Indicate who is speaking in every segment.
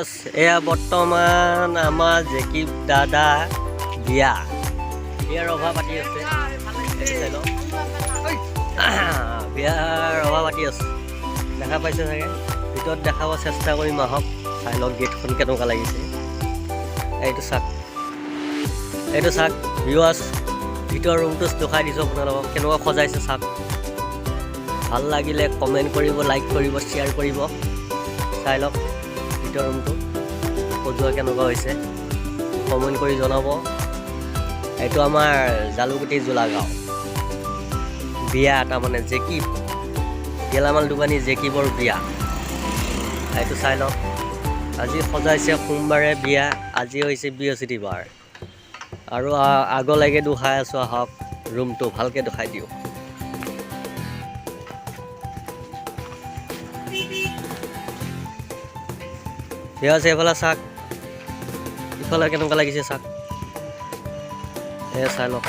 Speaker 1: এয়া বৰ্তমান আমাৰ জেকিব দাদা বিয়া, বিয়াৰ ৰভা পাতি আছে। এইটো চাই লওক, বিয়াৰ ৰভা পাতি আছে, দেখা পাইছে চাগে। ভিতৰত দেখাব চেষ্টা কৰিম, আহক চাই লওক গেটখন কেনেকুৱা লাগিছে। এইটো চাওক, এইটো চাওক ভিউৱাৰ্ছ, ভিতৰৰ ৰুমটো দেখুৱাই দিছোঁ আপোনালোকক, কেনেকুৱা সজাইছে চাওক। ভাল লাগিলে কমেণ্ট কৰিব, লাইক কৰিব, শ্বেয়াৰ কৰিব। চাই লওক ভিতৰৰ ৰুমটো সজোৱা কেনেকুৱা হৈছে, কমেণ্ট কৰি জনাব। এইটো আমাৰ জালুকুটি জোলা গাঁও বিয়া, তাৰমানে জেকিব গেলামাল দোকানী জেকিবৰ বিয়া। এইটো চাই লওক, আজি সজাইছে। সোমবাৰে বিয়া, আজি হৈছে বৃহস্পতিবাৰ। আৰু আগলৈকে দেখাই আছোঁ, আহক ৰুমটো ভালকৈ দেখাই দিওঁ। বিয়া আছে, এইফালে চাওক, ইফালে কেনেকুৱা লাগিছে চাওক। এ চাই লওক।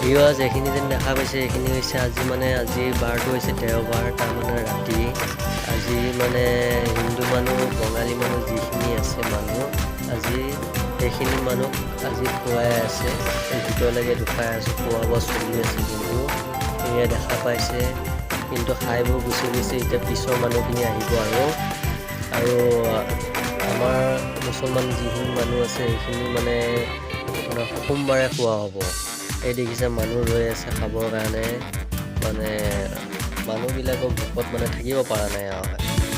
Speaker 1: ভিউৱাৰ্ছ, এইখিনি যেন দেখা পাইছে, এইখিনি হৈছে আজি, মানে আজি বাৰটো হৈছে দেওবাৰ, তাৰমানে ৰাতি। আজি মানে হিন্দু মানুহ, বঙালী মানুহ, যিখিনি আছে মানুহ, আজি সেইখিনি মানুহক আজি খুৱাই আছে। এই ভিতৰলৈকে দেখুৱাই আছোঁ, খোৱা বোৱা চলি আছে। কিন্তু এয়া দেখা পাইছে, কিন্তু খাই বৈ গুচি গৈছে। এতিয়া পিছৰ মানুহখিনি আহিব। আৰু আৰু আমাৰ মুছলমান যিখিনি মানুহ আছে, সেইখিনি মানে আপোনাৰ সোমবাৰে খোৱা হ'ব। এই দেখিছে, মানুহ ৰৈ আছে খাবৰ কাৰণে। মানে মানুহবিলাকৰ ভোকত মানে থাকিব পৰা নাই আৰু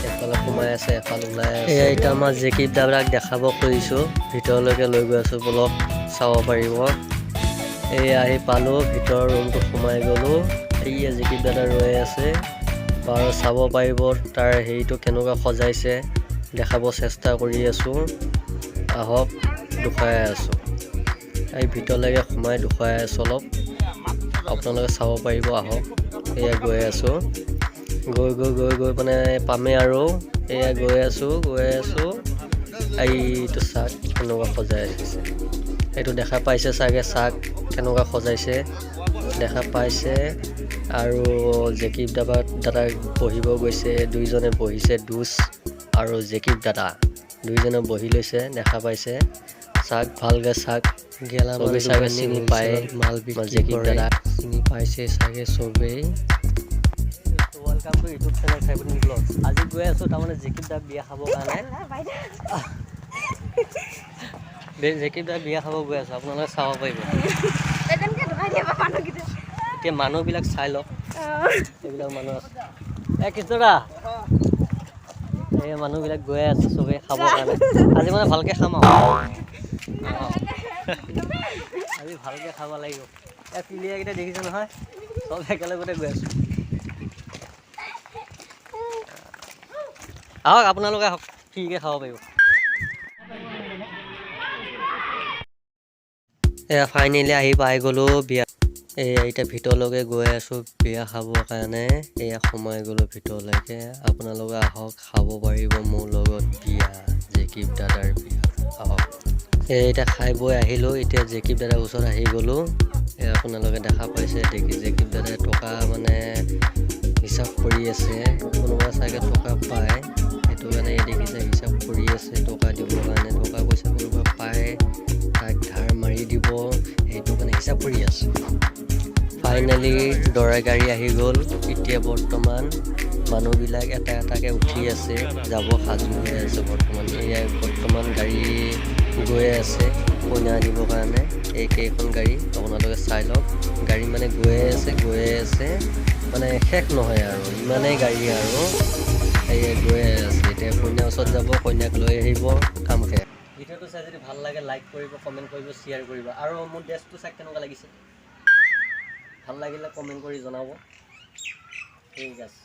Speaker 1: এফালে সোমাই আছে, এফালে ওলাই আছে। এয়া এতিয়া আমাৰ জেকিব দাদাক দেখাব খুজিছোঁ, ভিতৰলৈকে লৈ গৈ আছোঁ, বলক চাব পাৰিব। এই আহি পালোঁ, ভিতৰৰ ৰুমটোত সোমাই গ'লোঁ। এইয়া জেকিব দাদা ৰৈ আছে বাৰু, চাব পাৰিব তাৰ হেৰিটো কেনেকুৱা সজাইছে, দেখাব চেষ্টা কৰি আছোঁ। আহক, দেখুৱাই আছোঁ। এই ভিতৰলৈকে সোমাই দেখুৱাই আছোঁ অলপ, আপোনালোকে চাব পাৰিব। আহক, এয়া গৈ আছোঁ, গৈ গৈ গৈ গৈ মানে পামেই আৰু। এয়া গৈ আছোঁ, গৈ আছোঁ। এইটো চাক কেনেকুৱা সজাই আছে, এইটো দেখা পাইছে চাগে। চাক কেনেকুৱা সজাইছে দেখা পাইছে। আৰু জেকিব দাদা দাদাক বহিব গৈছে, দুইজনে বহিছে, দুচ আৰু জেকিব দাদা দুইজনে বহি লৈছে, দেখা পাইছে। চাক, ভালকে চাক।
Speaker 2: গেলামাল
Speaker 1: চবেই চাগে
Speaker 2: দোকানী
Speaker 1: চিনি পায়।
Speaker 2: হোলচেলত মাল বিক্ৰী
Speaker 1: জেকিব
Speaker 2: কৰে।
Speaker 1: দাদা
Speaker 2: চিনি পাইছে চাগে চবেই।
Speaker 1: Welcome to YouTube channel Saifuddin blog. আজি গৈ আছোঁ তাৰমানে জেকিব দা বিয়া খাবৰ কাৰণে। জেকিব দা বিয়া খাব গৈ আছোঁ, আপোনালোকে চাব পাৰিব। এতিয়া মানুহবিলাক চাই লওক, এইবিলাক মানুহ আছে। এ কৃষ্ণদা, এই মানুহবিলাক গৈ আছে চবেই খাবৰ কাৰণে। আজি মানে ভালকে খাম আৰু অঁ, আজি ভালকে খাব লাগিব। এই পিলিয়াকেইটা দেখিছে নহয়, চব একেলগতে গৈ আছোঁ। আহক, আপোনালোকে আহক, ফ্ৰীকে খাব পাৰিব। এয়া ফাইনেলি আহি পাই গ'লোঁ বিয়া। এয়া এতিয়া ভিতৰলৈকে গৈ আছোঁ বিয়া খাবৰ কাৰণে। এয়া সোমাই গ'লোঁ ভিতৰলৈকে। আপোনালোকে আহক, খাব পাৰিব মোৰ লগত বিয়া, জেকিব দাদাৰ বিয়া, আহক। এয়া এতিয়া খাই বৈ আহিলোঁ, এতিয়া জেকিব দাদাৰ ওচৰত আহি গ'লোঁ। এয়া আপোনালোকে দেখা পাইছে, দেখি জেকিব দাদাই টকা মানে হিচাপ কৰি আছে। কোনোবা চাগে টকা পায়, সেইটো কাৰণে এই দেখিছে হিচাপ কৰি আছে টকা দিবৰ কাৰণে। টকা পইচা কোনোবা পায়, তাক ধাৰ মাৰি দিব, সেইটো কাৰণে হিচাপ কৰি আছে। ফাইনেলি দৰা গাড়ী আহি গ'ল। এতিয়া বৰ্তমান মানুহবিলাক এটা এটাকৈ উঠি আছে, যাব সাজু হৈ আছে বৰ্তমান। এয়া বৰ্তমান গাড়ী গৈ আছে কইনা আনিবৰ কাৰণে। এই কেইখন গাড়ী আপোনালোকে চাই লওক। গাড়ী মানে গৈয়ে আছে, গৈয়ে আছে, মানে শেষ নহয় আৰু, ইমানেই গাড়ী আৰু। সেয়ে গৈয়ে আছে, এতিয়া কইনাৰ ওচৰত যাব, কইনাক লৈ আহিব, কাম শেষ। ভিডিঅ'টো চাই যদি ভাল লাগে, লাইক কৰিব, কমেণ্ট কৰিব, শ্বেয়াৰ কৰিব। আৰু মোৰ ড্ৰেছটো চাই কেনেকুৱা লাগিছে, ভাল লাগিলে কমেণ্ট কৰি জনাব। ঠিক আছে।